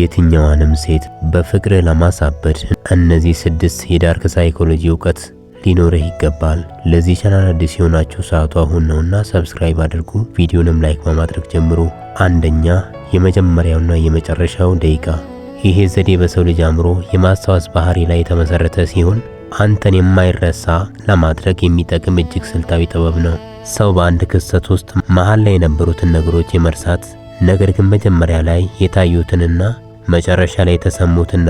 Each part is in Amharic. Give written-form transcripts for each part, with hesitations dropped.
የትኛዋንም ሴት በፍቅር ለማሳበድ እነዚህ 6 የ dark psychology እውቀት ሊኖርህ ይገባል። ለዚህ ቻናል አዲስ የሆናችሁ ሰዓቱ አሁን ነውና subscribe አድርጉ፣ ቪዲዮንም like በማድረግ ጀምሩ። አንደኛ፣ የመጀመሪያውና የመጨረሻው ደቂቃ። ይሄ ዘዴ በሰው ልጅ አእምሮ የማስታወስ ባህሪ ላይ የተመሰረተ ሲሆን አንተን የማይረሳ ለማድረግ የሚጠቅም እጅግ ስልታዊ ጥበብ ነው። ሰው በአንድ ክስተት ውስጥ መሃል ላይ የነበሩትን ነገሮች የመርሳት ነገር ግን መጀመሪያ ላይ የታዩትንና መጨረሻ ላይ የተሰሙትን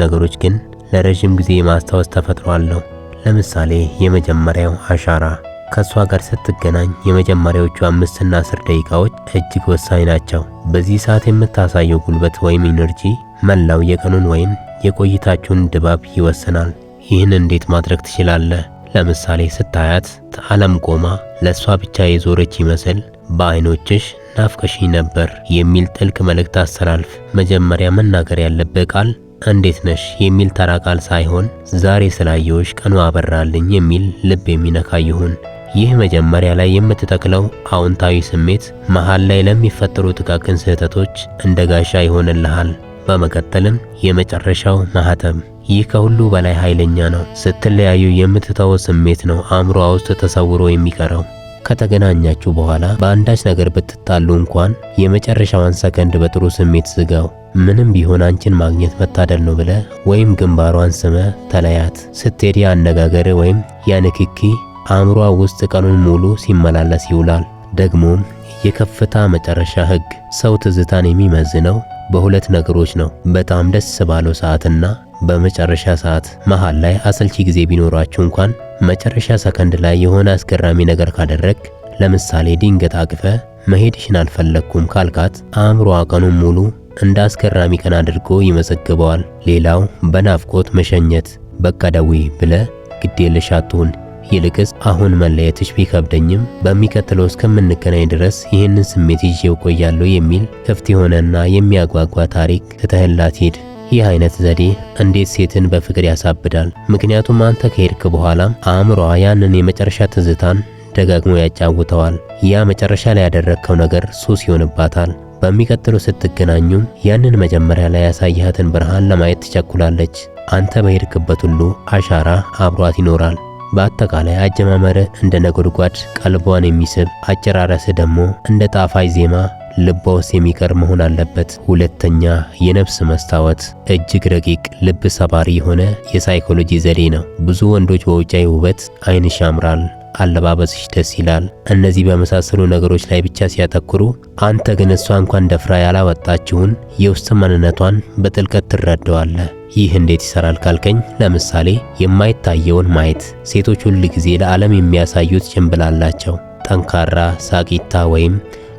ነገሮች ግን ለረጅም ጊዜ የማስታወስ ተፈጥሮ አለው። ለምሳሌ የመጀመሪያው አሻራ። ከእሷ ጋር ስትገናኝ የመጀመሪያዎቹ 5ና 10 ደቂቃዎች እጅግ ወሳኝ ናቸው። በዚህ ሰዓት የምታሳየው ጉልበት ወይም energy መላው የቀኑን ወይም የቆይታችሁን ድባብ ይወስናል። ይህን እንዴት ማድረግ ትችላለህ? ለምሳሌ ስታያት ዓለም ቆማ ለእሷ ብቻ የዞረች ይመስል በአይኖችሽ ናፍቀሽኝ ነበር የሚል ጥልቅ መልእክት አስተላልፍ። መጀመሪያ መናገር ያለብህ ቃል "እንዴት ነሽ" የሚል ተራ ቃል ሳይሆን "ዛሬ ስላየሁሽ ቀኑ አበራልኝ" የሚል ልብ የሚነካ ይሁን። ይህ መጀመሪያ ላይ የምትተክለው አዎንታዊ ስሜት መሃል ላይ ለሚፈጠሩ ጥቃቅን ስህተቶች እንደ ጋሻ ይሆንልሃል። በመቀጠልም የመጨረሻው ማህተም። ይህ ከሁሉ በላይ ኃይለኛ ነው። ስትለያዩ የምትተወው ስሜት ነው አእምሮዋ ውስጥ ተሰውሮ የሚቀረው። ከተገናኛችሁ በኋላ በአንዳች ነገር ብትጣሉ እንኳን የመጨረሻዋን ሰከንድ በጥሩ ስሜት ዝጋው። "ምንም ቢሆን አንቺን ማግኘት መታደል ነው" ብለህ ወይም ግንባሯን ስመህ ተለያት። ስትሄድ ያ ወይም ያ ንክኪ አእምሯ ውስጥ ቀኑን ሙሉ ሲመላለስ ይውላል። ደግሞም የከፍታ መጨረሻ ህግ። ሰው ትዝታን የሚመዝነው በሁለት ነገሮች ነው። በጣም ደስ ባለው ሰዓትና በመጨረሻ ሰዓት። መሃል ላይ አሰልቺ ጊዜ ቢኖራችሁ እንኳን መጨረሻ ሰከንድ ላይ የሆነ አስገራሚ ነገር ካደረግክ፣ ለምሳሌ ድንገት አቅፈህ "መሄድሽን አልፈለግኩም" ካልካት፣ አእምሮዋ ቀኑን ሙሉ እንደ አስገራሚ ቀን አድርጎ ይመዘግበዋል። ሌላው በናፍቆት መሸኘት። "በቃ ደውዪ" ብለህ ግዴለሽ አትሁን። ይልቅስ "አሁን መለየትሽ ቢከብደኝም በሚቀጥለው እስከምንገናኝ ድረስ ይህንን ስሜት ይዤው እቆያለሁ" የሚል ክፍት የሆነና የሚያጓጓ ታሪክ ትተህላት ሂድ። ይህ አይነት ዘዴ እንዴት ሴትን በፍቅር ያሳብዳል? ምክንያቱም አንተ ከሄድክ በኋላም አእምሮዋ ያንን የመጨረሻ ትዝታን ደጋግሞ ያጫውተዋል። ያ መጨረሻ ላይ ያደረግከው ነገር ሱስ ይሆንባታል። በሚቀጥለው ስትገናኙም ያንን መጀመሪያ ላይ ያሳየሃትን ብርሃን ለማየት ትቸኩላለች። አንተ በሄድክበት ሁሉ አሻራ አብሯት ይኖራል። በአጠቃላይ አጀማመርህ እንደ ነጎድጓድ ቀልቧን የሚስብ፣ አጨራረስህ ደግሞ እንደ ጣፋጭ ዜማ ልቧ ውስጥ የሚቀር መሆን አለበት። ሁለተኛ፣ የነፍስ መስታወት። እጅግ ረቂቅ፣ ልብ ሰባሪ የሆነ የ psychology ዘዴ ነው። ብዙ ወንዶች በውጫዊ ውበት፣ "አይንሽ ያምራል፣ አለባበስሽ ደስ ይላል" እነዚህ በመሳሰሉ ነገሮች ላይ ብቻ ሲያተኩሩ፣ አንተ ግን እሷ እንኳን ደፍራ ያላወጣችውን የውስጥ ማንነቷን በጥልቀት ትረዳዋለህ። ይህ እንዴት ይሰራል ካልከኝ፣ ለምሳሌ የማይታየውን ማየት። ሴቶች ሁል ጊዜ ለዓለም የሚያሳዩት ጭንብል አላቸው። ጠንካራ፣ ሳቂታ ወይም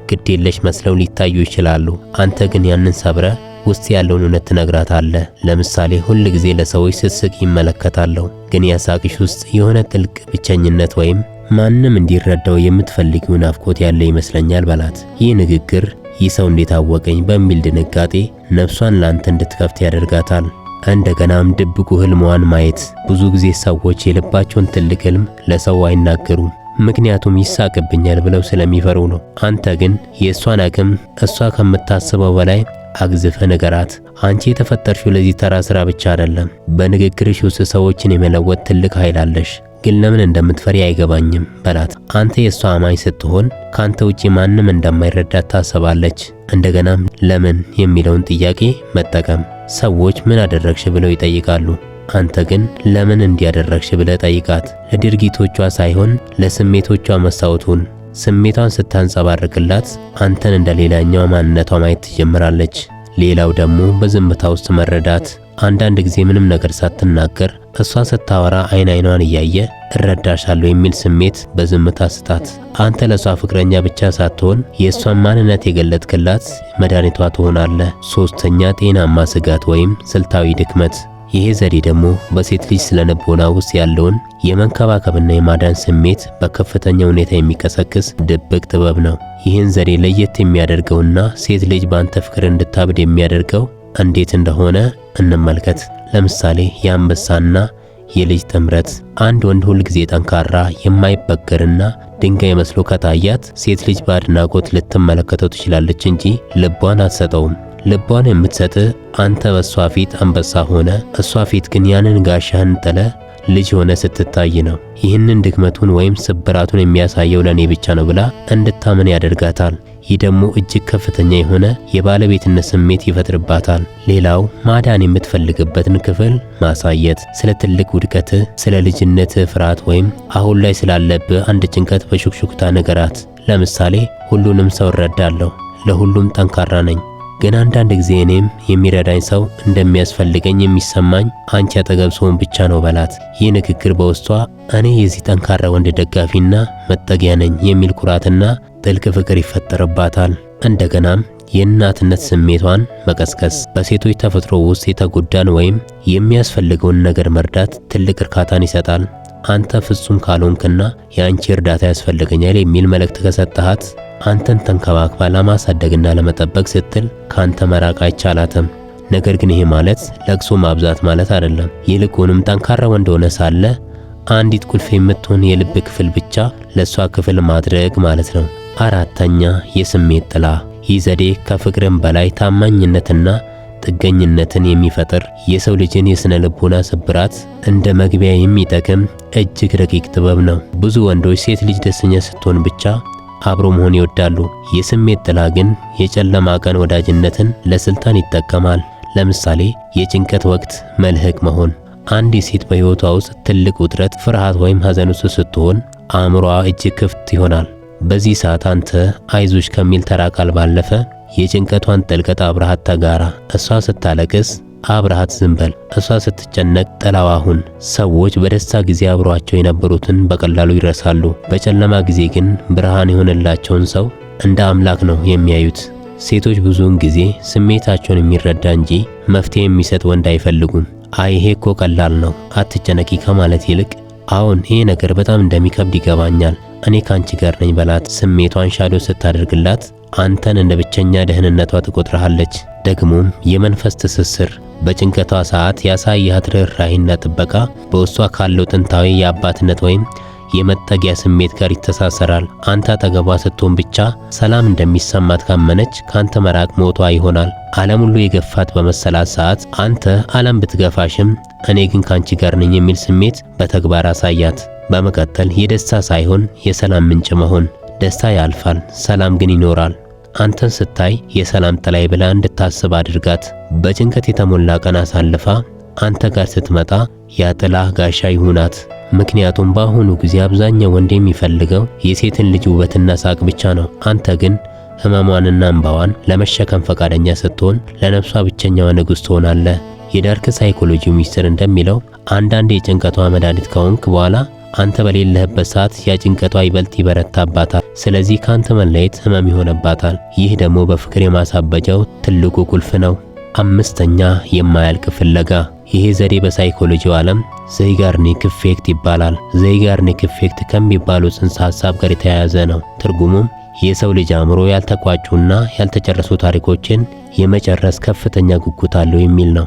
ግዴለሽ መስለው ሊታዩ ይችላሉ። አንተ ግን ያንን ሰብረህ ውስጥ ያለውን እውነት ትነግራታለህ። ለምሳሌ "ሁል ጊዜ ለሰዎች ስትስቂ እመለከታለሁ፣ ግን ያ ሳቅሽ ውስጥ የሆነ ጥልቅ ብቸኝነት ወይም ማንም እንዲረዳው የምትፈልጊው ናፍቆት ያለ ይመስለኛል" በላት። ይህ ንግግር "ይህ ሰው እንዴት አወቀኝ" በሚል ድንጋጤ ነፍሷን ላንተ እንድትከፍት ያደርጋታል። እንደገናም ድብቁ ህልሟን ማየት። ብዙ ጊዜ ሰዎች የልባቸውን ትልቅ ህልም ለሰው አይናገሩም። ምክንያቱም ይሳቅብኛል ብለው ስለሚፈሩ ነው። አንተ ግን የእሷን አቅም እሷ ከምታስበው በላይ አግዝፈህ ንገራት። "አንቺ የተፈጠርሽው ለዚህ ተራ ስራ ብቻ አይደለም። በንግግርሽ ውስጥ ሰዎችን የመለወጥ ትልቅ ኃይል አለሽ። ግን ለምን እንደምትፈሪ አይገባኝም" በላት። አንተ የእሷ አማኝ ስትሆን ካንተ ውጪ ማንም እንደማይረዳት ታስባለች። እንደገናም ለምን የሚለውን ጥያቄ መጠቀም። ሰዎች "ምን አደረግሽ" ብለው ይጠይቃሉ። አንተ ግን "ለምን እንዲህ አደረግሽ" ብለህ ጠይቃት። ለድርጊቶቿ ሳይሆን ለስሜቶቿ መስታወት ሁን። ስሜቷን ስታንጸባርቅላት አንተን እንደ ሌላኛው ማንነቷ ማየት ትጀምራለች። ሌላው ደግሞ በዝምታ ውስጥ መረዳት። አንዳንድ ጊዜ ምንም ነገር ሳትናገር እሷ ስታወራ አይን አይኗን እያየህ "እረዳሻለሁ" የሚል ስሜት በዝምታ ስጣት። አንተ ለሷ ፍቅረኛ ብቻ ሳትሆን የእሷን ማንነት የገለጥክላት መድኃኒቷ ትሆናለህ። ሶስተኛ፣ ጤናማ ስጋት ወይም ስልታዊ ድክመት። ይሄ ዘዴ ደግሞ በሴት ልጅ ስነልቦና ውስጥ ያለውን የመንከባከብና የማዳን ስሜት በከፍተኛ ሁኔታ የሚቀሰቅስ ድብቅ ጥበብ ነው። ይህን ዘዴ ለየት የሚያደርገውና ሴት ልጅ በአንተ ፍቅር እንድታብድ የሚያደርገው እንዴት እንደሆነ እንመልከት። ለምሳሌ የአንበሳና የልጅ ጥምረት። አንድ ወንድ ሁልጊዜ ጠንካራ፣ የማይበገርና ድንጋይ መስሎ ከታያት ሴት ልጅ በአድናቆት ልትመለከተው ትችላለች እንጂ ልቧን አትሰጠውም። ልቧን የምትሰጥህ አንተ በእሷ ፊት አንበሳ ሆነ፣ እሷ ፊት ግን ያንን ጋሻህን ጥለ ልጅ ሆነ ስትታይ ነው። ይህንን ድክመቱን ወይም ስብራቱን የሚያሳየው ለኔ ብቻ ነው ብላ እንድታምን ያደርጋታል። ይህ ደግሞ እጅግ ከፍተኛ የሆነ የባለቤትነት ስሜት ይፈጥርባታል። ሌላው ማዳን የምትፈልግበትን ክፍል ማሳየት፣ ስለ ትልቅ ውድቀትህ፣ ስለ ልጅነትህ ፍርሃት ወይም አሁን ላይ ስላለብህ አንድ ጭንቀት በሹክሹክታ ንገራት። ለምሳሌ ሁሉንም ሰው እረዳለሁ፣ ለሁሉም ጠንካራ ነኝ፣ ግን አንዳንድ ጊዜ እኔም የሚረዳኝ ሰው እንደሚያስፈልገኝ የሚሰማኝ አንቺ አጠገብ ስሆን ብቻ ነው በላት። ይህ ንግግር በውስጧ እኔ የዚህ ጠንካራ ወንድ ደጋፊና መጠጊያ ነኝ የሚል ኩራትና ጥልቅ ፍቅር ይፈጠርባታል። እንደገናም የእናትነት ስሜቷን መቀስቀስ፣ በሴቶች ተፈጥሮ ውስጥ የተጎዳን ወይም የሚያስፈልገውን ነገር መርዳት ትልቅ እርካታን ይሰጣል። አንተ ፍጹም ካልሆንክና የአንቺ እርዳታ ያስፈልገኛል የሚል መልእክት ከሰጠሃት አንተን ተንከባክባ ለማሳደግና ለመጠበቅ ስትል ካንተ መራቅ አይቻላትም። ነገር ግን ይሄ ማለት ለቅሶ ማብዛት ማለት አይደለም። ይልቁንም ጠንካራ ወንድ ሆነ ሳለ አንዲት ቁልፍ የምትሆን የልብ ክፍል ብቻ ለሷ ክፍል ማድረግ ማለት ነው። አራተኛ፣ የስሜት ጥላ። ይህ ዘዴ ከፍቅርም በላይ ታማኝነትና ጥገኝነትን የሚፈጥር፣ የሰው ልጅን የስነ ልቦና ስብራት እንደ መግቢያ የሚጠቅም እጅግ ረቂቅ ጥበብ ነው። ብዙ ወንዶች ሴት ልጅ ደስተኛ ስትሆን ብቻ አብሮ መሆን ይወዳሉ። የስሜት ጥላ ግን የጨለማ ቀን ወዳጅነትን ለስልጣን ይጠቀማል። ለምሳሌ የጭንቀት ወቅት መልህቅ መሆን። አንዲት ሴት በሕይወቷ ውስጥ ትልቅ ውጥረት፣ ፍርሃት ወይም ሐዘን ውስጥ ስትሆን አእምሮዋ እጅግ ክፍት ይሆናል። በዚህ ሰዓት አንተ አይዞሽ ከሚል ተራ ቃል ባለፈ የጭንቀቷን ጥልቀት አብረሃት ተጋራ። እሷ ስታለቅስ አብረሃት ዝም በል። እሷ ስትጨነቅ ጥላዋ ሁን። ሰዎች በደስታ ጊዜ አብሯቸው የነበሩትን በቀላሉ ይረሳሉ። በጨለማ ጊዜ ግን ብርሃን የሆነላቸውን ሰው እንደ አምላክ ነው የሚያዩት። ሴቶች ብዙውን ጊዜ ስሜታቸውን የሚረዳ እንጂ መፍትሄ የሚሰጥ ወንድ አይፈልጉም። አይ ይሄ እኮ ቀላል ነው አትጨነቂ ከማለት ይልቅ አሁን ይሄ ነገር በጣም እንደሚከብድ ይገባኛል፣ እኔ ካንቺ ጋር ነኝ በላት። ስሜቷን shadow ስታደርግላት አንተን እንደ ብቸኛ ደህንነቷ ትቆጥርሃለች። ደግሞም የመንፈስ ትስስር፣ በጭንቀቷ ሰዓት ያሳየሃት ርኅራኄና ጥበቃ በውስጧ ካለው ጥንታዊ የአባትነት ወይም የመጠጊያ ስሜት ጋር ይተሳሰራል። አንተ አጠገቧ ስትሆን ብቻ ሰላም እንደሚሰማት ካመነች ካንተ መራቅ ሞቷ ይሆናል። ዓለም ሁሉ የገፋት በመሰላት ሰዓት አንተ ዓለም ብትገፋሽም እኔ ግን ካንቺ ጋር ነኝ የሚል ስሜት በተግባር አሳያት። በመቀጠል የደስታ ሳይሆን የሰላም ምንጭ መሆን። ደስታ ያልፋል፣ ሰላም ግን ይኖራል። አንተን ስታይ የሰላም ጥላይ ብላ እንድታስብ አድርጋት። በጭንቀት የተሞላ ቀን አሳልፋ አንተ ጋር ስትመጣ ያ ጥላ ጋሻ ይሁናት። ምክንያቱም በአሁኑ ጊዜ አብዛኛው ወንድ የሚፈልገው የሴትን ልጅ ውበትና ሳቅ ብቻ ነው። አንተ ግን ህመሟንና እንባዋን ለመሸከም ፈቃደኛ ስትሆን ለነፍሷ ብቸኛዋ ንጉሥ ትሆናለህ። የ dark psychology ሚስጥር እንደሚለው አንዳንድ የጭንቀቷ መድኃኒት ከሆንክ በኋላ አንተ በሌለህበት ሰዓት ያ ጭንቀቷ ይበልጥ ይበረታባታል። ስለዚህ ካንተ መለየት ህመም ይሆንባታል። ይህ ደግሞ በፍቅር የማሳበጃው ትልቁ ቁልፍ ነው። አምስተኛ፣ የማያልቅ ፍለጋ። ይሄ ዘዴ በሳይኮሎጂው ዓለም Zeigarnik effect ይባላል። Zeigarnik effect ከሚባለው ጽንሰ ሐሳብ ጋር የተያያዘ ነው። ትርጉሙም የሰው ልጅ አእምሮ ያልተቋጩና ያልተጨረሱ ታሪኮችን የመጨረስ ከፍተኛ ጉጉት አለው የሚል ነው።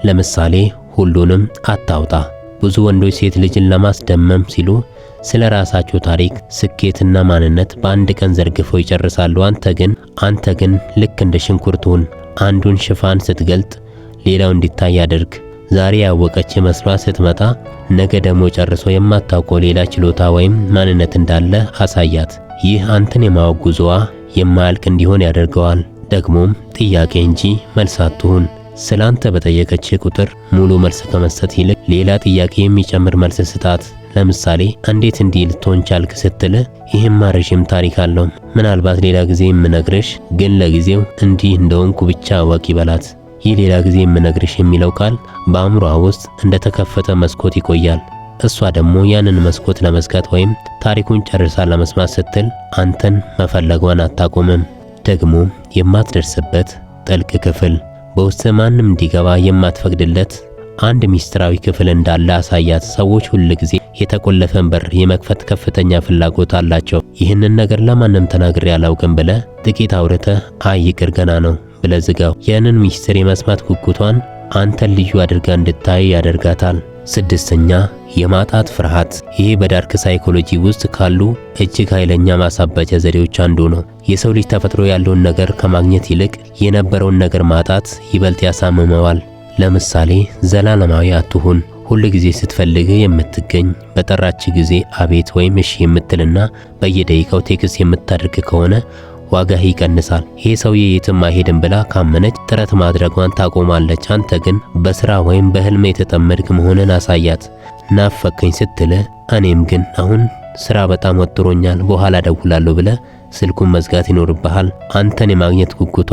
ለምሳሌ ሁሉንም አታውጣ። ብዙ ወንዶች ሴት ልጅን ለማስደመም ሲሉ ስለ ራሳቸው ታሪክ፣ ስኬትና ማንነት በአንድ ቀን ዘርግፈው ይጨርሳሉ። አንተ ግን ልክ እንደ ሽንኩርት ሁን። አንዱን ሽፋን ስትገልጥ ሌላው እንዲታይ አድርግ። ዛሬ ያወቀች መስሏ ስትመጣ ነገ ደግሞ ጨርሶ የማታውቀው ሌላ ችሎታ ወይም ማንነት እንዳለ አሳያት። ይህ አንተን የማወቅ ጉዞዋ የማያልቅ እንዲሆን ያደርገዋል። ደግሞም ጥያቄ እንጂ መልስ አትሁን። ስላንተ በጠየቀች ቁጥር ሙሉ መልስ ከመስጠት ይልቅ ሌላ ጥያቄ የሚጨምር መልስ ስጣት። ለምሳሌ እንዴት እንዲህ ልትሆን ቻልክ ስትል ይህማ ረዥም ታሪክ አለው፣ ምናልባት ሌላ ጊዜ የምነግርሽ፣ ግን ለጊዜው እንዲህ እንደሆንኩ ብቻ እወቂ በላት። ይህ ሌላ ጊዜ የምነግርሽ የሚለው ቃል በአእምሯ ውስጥ እንደተከፈተ መስኮት ይቆያል። እሷ ደግሞ ያንን መስኮት ለመዝጋት ወይም ታሪኩን ጨርሳ ለመስማት ስትል አንተን መፈለጓን አታቆምም። ደግሞ የማትደርስበት ጥልቅ ክፍል፣ በውስጥ ማንም እንዲገባ የማትፈቅድለት አንድ ሚስጥራዊ ክፍል እንዳለ አሳያት። ሰዎች ሁል ጊዜ የተቆለፈን በር የመክፈት ከፍተኛ ፍላጎት አላቸው። ይህንን ነገር ለማንም ተናግሬ አላውቅም ብለህ ጥቂት አውርተህ አይ ይቅር ገና ነው ብለህ ዝጋው። ያንን ሚስጥር የመስማት ጉጉቷን አንተን ልዩ አድርጋ እንድታይ ያደርጋታል። ስድስተኛ፣ የማጣት ፍርሃት። ይህ በ dark psychology ውስጥ ካሉ እጅግ ኃይለኛ ማሳበጃ ዘዴዎች አንዱ ነው። የሰው ልጅ ተፈጥሮ ያለውን ነገር ከማግኘት ይልቅ የነበረውን ነገር ማጣት ይበልጥ ያሳምመዋል። ለምሳሌ ዘላለማዊ አትሁን። ሁል ጊዜ ስትፈልግ የምትገኝ፣ በጠራች ጊዜ አቤት ወይም እሺ የምትልና በየደቂቃው text የምታደርግ ከሆነ ዋጋህ ይቀንሳል። ይሄ ሰውዬ የትም አይሄድም ብላ ካመነች ጥረት ማድረጓን ታቆማለች። አንተ ግን በስራ ወይም በህልም የተጠመድክ መሆንን አሳያት። ናፈከኝ ስትልህ እኔም ግን አሁን ስራ በጣም ወጥሮኛል፣ በኋላ ደውላለሁ ብለህ ስልኩን መዝጋት ይኖርብሃል። አንተን የማግኘት ጉጉቷ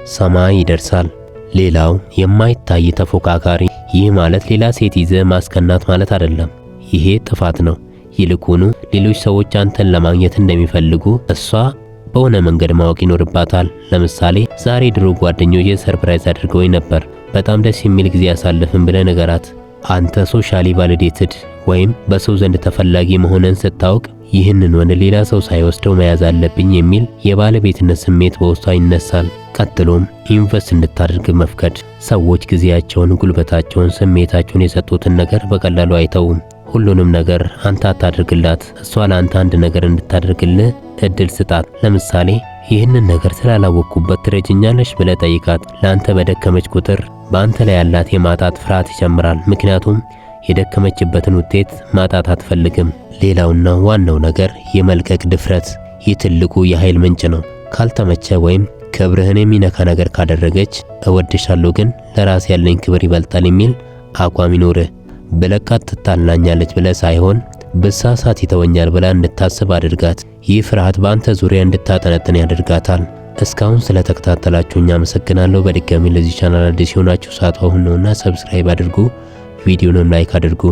ሰማይ ይደርሳል። ሌላው የማይታይ ተፎካካሪ። ይህ ማለት ሌላ ሴት ይዘህ ማስቀናት ማለት አይደለም። ይሄ ጥፋት ነው። ይልቁኑ ሌሎች ሰዎች አንተን ለማግኘት እንደሚፈልጉ እሷ በሆነ መንገድ ማወቅ ይኖርባታል። ለምሳሌ ዛሬ ድሮ ጓደኞቼ surprise አድርገውኝ ነበር፣ በጣም ደስ የሚል ጊዜ ያሳለፍን ብለህ ንገራት። አንተ socially validated ወይም በሰው ዘንድ ተፈላጊ መሆንን ስታውቅ ይህንን ወንድ ሌላ ሰው ሳይወስደው መያዝ አለብኝ የሚል የባለቤትነት ስሜት በውስጧ ይነሳል። ቀጥሎም invest እንድታደርግ መፍቀድ። ሰዎች ጊዜያቸውን፣ ጉልበታቸውን፣ ስሜታቸውን የሰጡትን ነገር በቀላሉ አይተውም። ሁሉንም ነገር አንተ አታድርግላት። እሷ ለአንተ አንድ ነገር እንድታደርግልህ እድል ስጣት። ለምሳሌ ይህንን ነገር ስላላወቅኩበት ትረጅኛለሽ ብለህ ጠይቃት። ለአንተ በደከመች ቁጥር በአንተ ላይ ያላት የማጣት ፍርሃት ይጨምራል። ምክንያቱም የደከመችበትን ውጤት ማጣት አትፈልግም። ሌላውና ዋናው ነገር የመልቀቅ ድፍረት። ይህ ትልቁ የኃይል ምንጭ ነው። ካልተመቸ ወይም ክብርህን የሚነካ ነገር ካደረገች እወድሻለሁ ግን ለራሴ ያለኝ ክብር ይበልጣል የሚል አቋም ይኑርህ። ብለቃት ትታላኛለች ብለህ ሳይሆን ብሳሳት ይተወኛል ብላ እንድታስብ አድርጋት። ይህ ፍርሃት በአንተ ዙሪያ እንድታጠነጥን ያደርጋታል። እስካሁን ስለተከታተላችሁኝ አመሰግናለሁ። በድጋሚ ለዚህ ቻናል አዲስ የሆናችሁ ሰዓቱ አሁን ነውና subscribe አድርጉ፣ ቪዲዮንም like አድርጉ።